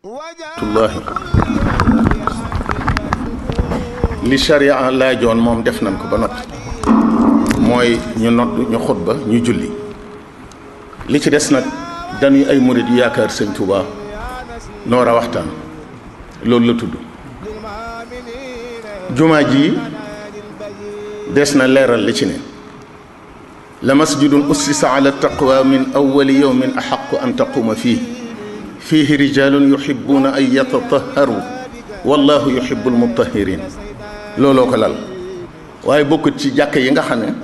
tullahi li sharia laajoon moom def nañ ko ba noppi mooy ñu nodd ñu xutba ñu julli li ci des nag dañuy ay murid yu yaakaar sëñ Touba noor a waxtaan loolu la tudd jumaa ji des na leeral li ci ne la masjidun ussisa ala taqwa min awwali yawmin ahaqqu an taquma fiihi rijalun yuhibbuna an yatatahharu wallahu yuhibbul mutahhirin looloo ko lal waaye bokkut ci jàkk yi nga xam ne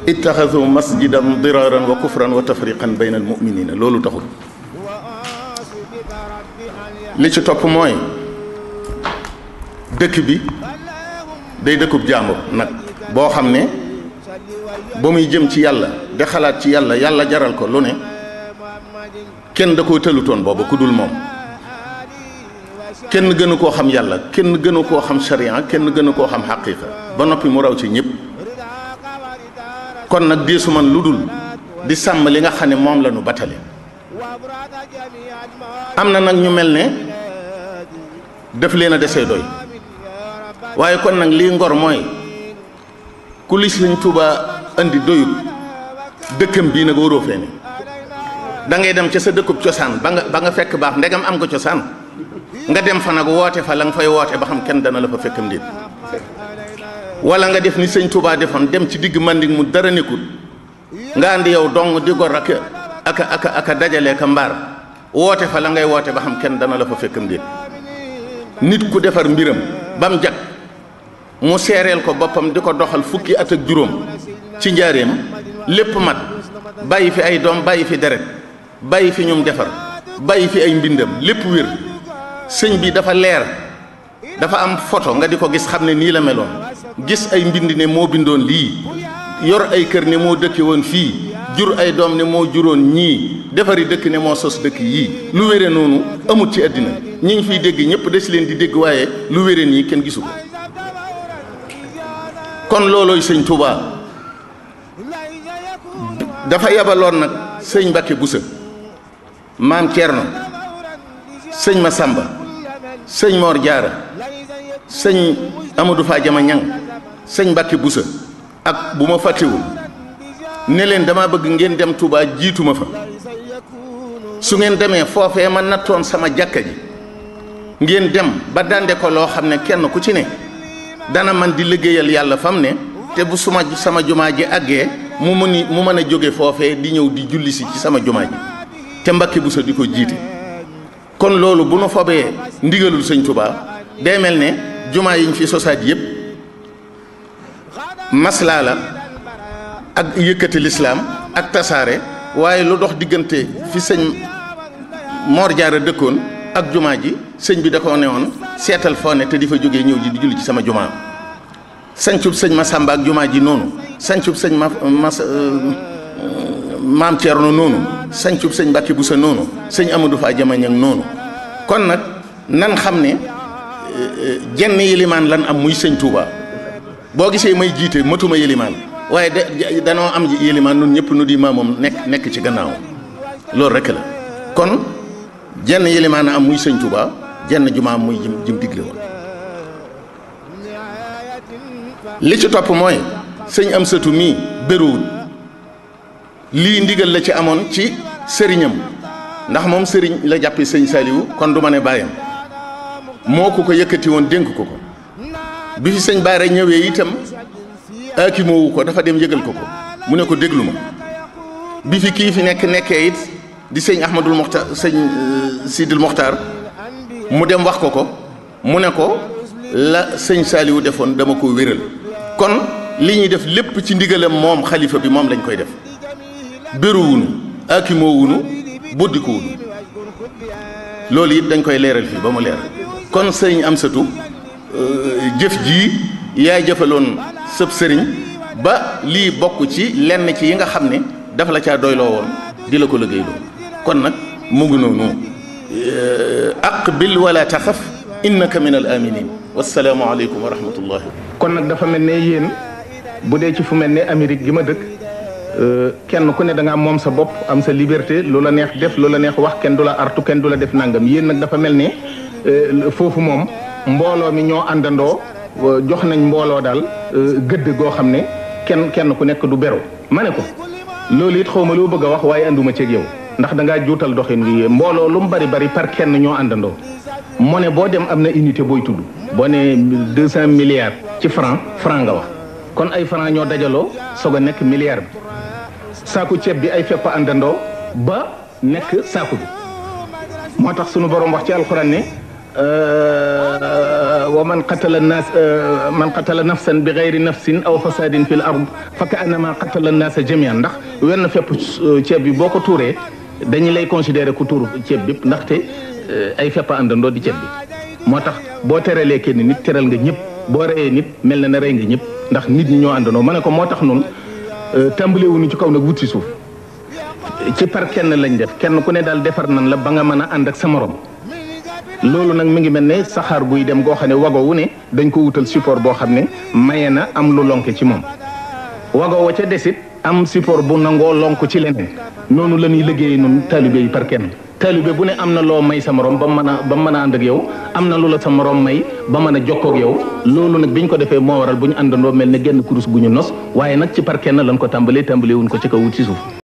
ittaxadu masjidan diraran wa kufran wa tafriqan bayna al muminina loolu taxul li ci topp mooy dëkk bi day dëkkub jàmbur nag boo xam ne ba muy jëm ci yàlla di xalaat ci yàlla yàlla jaral ko lu ne kenn da koo tëlutoon booba ku dul moom kenn gënu koo xam yàlla kenn gënu koo xam sharia kenn gënu koo xam xaqiqa ba noppi mu raw ci ñëpp kon nag deesu man lu dul di sàmm li nga xam ne moom la ñu batale am na nag ñu mel ne def leen a desee doy waaye kon nag lii ngor mooy ku li Sëñ Tuubaa andi doyut dëkkam bii nag waroo fee ne da ngay dem ca sa dëkkub cosaan ba nga fekk baax ndegam am nga cosaan nga dem fa nag woote fa la nga fay woote ba xam kenn dana la fa fekkam déet wala nga def ni Sëñ Tuubaa defoon dem ci digg Manding mu dara nekkul nga andi yow dong di gor aka dajale ka mbaar woote fa la ngay woote ba xam kenn dana la fa fekkam déet nit ku defar mbiram ba mu jag mu seereel ko boppam di ko doxal fukki at ak juróom ci njaareem lépp mat bàyyi fi ay doom bàyyi fi deret bàyyi fi ñum defar bàyyi fi ay mbindam lépp wér sëñ bi dafa leer dafa am photo nga di ko gis xam ne nii la meloon gis ay mbind ne moo bindoon lii yor ay kër ne moo dëkke woon fii jur ay doom ne moo juróon ñii defari dëkk ne moo sos dëkk yii lu wére noonu amut ci àddina ñi ngi fiy dégg ñëpp des leen di dégg waaye lu wére nii kenn gisu ko kon loolooy sëñ Touba dafa yabaloon nag sëñ Mbacke Boussa maam Thierno sëñ Massamba sëñ Mor Diarra sëñ Amadou Fadiama Ñang sëñ Mbacke Boussa ak bu ma fàttewul ne leen dama bëgg ngeen dem Touba jiituma fa su ngeen demee foofee ma nattoon sama jàkka ji ngeen dem ba dande ko loo xam ne kenn ku ci ne dana man di liggéeyal yàlla fam ne te bu sama jumaa ji àggee mu mën a jóge foofee di ñëw di julli si ci sama jumaa ji te Mbacke Bousso di ko jiite kon loolu bu nu fobee ndigalul sëñ Touba day mel ne jumaa yiñ fi sosaat yëpp maslaa la ak yëkkati lislaam ak tasaare waaye lu dox diggante fi sëñ Mor Diarra dëkkoon ak jumaa ji sëñ bi da ko ne woon seetal foo ne te di fa jógee ñëw ji di julli ci sama jumaa sancub sëñ Massamba ak jumaa ji noonu sancub sëñ maam Thierno noonu sancub sëñ Mbacke Bousso noonu sëñ Amadou Fadiama Ñang noonu kon nag nan xam ne jenn yilimaan lan am muy sëñ Touba boo gisee may jiite matuma yilimaan waaye danoo am yilimaan nun ñëpp nu di maamoom nekk ci gannaaw loolu rek la kon jenn yilimaan am muy sëñ Touba jenn jumaa am muy jim digle woon li ci topp mooy sëñ Amsatu mii béruwul lii ndigal la ci amoon ci sëriñam ndax moom sëriñ la jàppe sëñ Saliou kon du ma ne bàyyam moo ko yëkkati woon dénk ko bi fi sëñ Baara ñëwee itam aakimoo ko dafa dem yëgal ko mu ne ko déglu ma bi fi kii fi nekkee it di sëñ Ahmadul Mokhtar sëñ Sidil Mokhtar mu dem wax ko mu ne ko la sëñ Saliou defoon dama ko wéral kon li ñuy def lépp ci ndigalam moom xalifa bi moom lañ koy def béruwunu aakimoo boddi ko wunu loolu it dañ koy leeral fii ba mu leeral kon sëñ Amsatu jëf jii yaay jëfaloon sëb sëriñ ba lii bokk ci lenn ci yi nga xam ne dafa la caa doyloo woon di la ko liggéeyloo kon nag mu ngi noonu aqbil wala taxaf innaka min al aminin wassalaamu aleykum wa rahmatullahi kon nag dafa mel ne yéen bu dee ci fu mel ne Amérique gi ma dëkk kenn ku ne da nga moom sa bopp am sa liberté lu la neex def lu la neex wax kenn du la artu kenn du la def nangam yéen nag dafa mel ne foofu moom mbooloo mi ñoo àndandoo jox nañ mbooloo daal gëdd goo xam ne kenn ku nekk du beru ma ne ko loolu it xaw ma loo bëgg a wax waaye anduma ceeg yow ndax da ngaa juutal doxin wi mbooloo lu mu bari par kenn ñoo àndandoo moo ne boo dem am na unité booy tudd boo ne 200 milliards ci franc nga wax kon ay franc ñoo dajaloo soog a nekk milliard bi saaku ceeb bi ay fepp àndandoo ba nekk saaku bi moo tax sunu borom wax ci alxuraan ne wa man qatala nafsan bi gayri nafsin aw fasadin fil ard fa ka annama qatala naasa jamian ndax wenn fepp ceeb bi boo ko tuuree dañu lay considérer ku tuur ceeb bi ndaxte ay fepp àndandoo di ceeb bi moo tax boo teralee kenn nit teral nga ñëpp boo reyee nit mel na ne rey nga ñëpp ndax nit ñi ñoo àndandoo ma ne ko moo tax noonu tàmbalewuñu ci kaw nag wut si suuf ci par kenn lañ def kenn ku ne daal defar nan la ba nga mën a ànd ak sa morom loolu nag mi ngi mel ne saxaar buy dem goo xam ne wago wu ne dañ ko wutal support boo xam ne maye na am lu lonke ci moom wago wa ca desit am support bu nangoo lonk ci leneen noonu la ñuy liggéey nun taalibe yi par kenn taalibe bu ne am na loo may sa morom ba mën a ànd ak yow am na lu la sa morom may ba mën a jokkoo ak yow loolu nag biñ ko defee moo waral bu ñu àndandoo mel ne genn kurus gu ñu nos waaye nag ci par kenn lañ ko tàmbalee wuñ ko ci kaw wut ci suuf